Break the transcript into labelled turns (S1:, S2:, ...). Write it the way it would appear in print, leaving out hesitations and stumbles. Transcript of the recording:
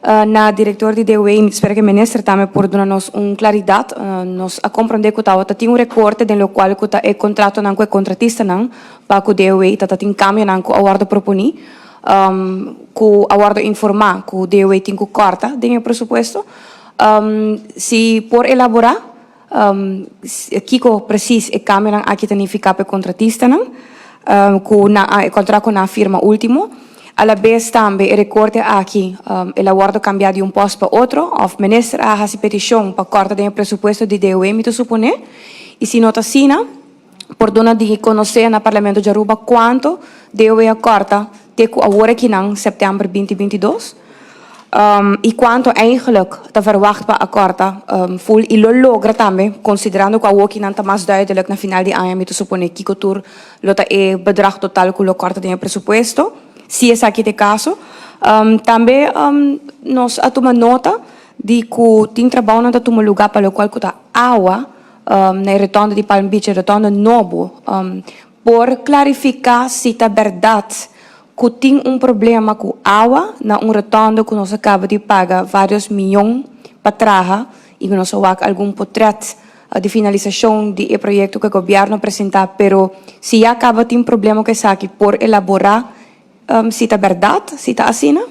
S1: Na director di DOW, mi ta spera cu e minister tambe por duna nos un claridad. Nos a comprende cu tawata tin un recorte den locual cu ta e contratonan cu e contratistanan pa cu DOW ta ta tin cambionan cu a wordo proponi, cu a wordo informa cu DOW tin cu corta den e presupuesto. Si por elabora kico precies e cambionan aki ta nifica pa e contratistanan cu nan a e contract cu nan a firma ultimo. Alabes tambe e recorte aki el a wordo cambia di un post pa otro of minister a haci peticion pa corta den e presupuesto di DOW, mi ta supone, y si no ta asina, por duna di conoce na Parlamento di Aruba cuanto DOW a corta te cu awor akinan, september 2022, y cuanto eigenlijk ta verwacht pa a corta full y lo logra tambe, considerando cu awor akinan ta mas duidelijk na final di aña, mi ta supone, kico tur lo ta e bedrag total cu lo corta den e presupuesto, si esaki ta e caso. Tambe nos a tuma nota di cu tin trabounan ta tuma lugar pa locual cu ta awa na e rotonde di Palm Beach, e rotonde nobo. Por clarifica si ta berdad cu tin un problema cu awa na un rotonde cu nos a caba di paga varios miyon pa traha y cu nos a wak algun potret di finalisacion di e proyecto cu e gobierno a presenta, pero si ya caba tin problema cu esaki, por elabora si ta berdad, si ta asina?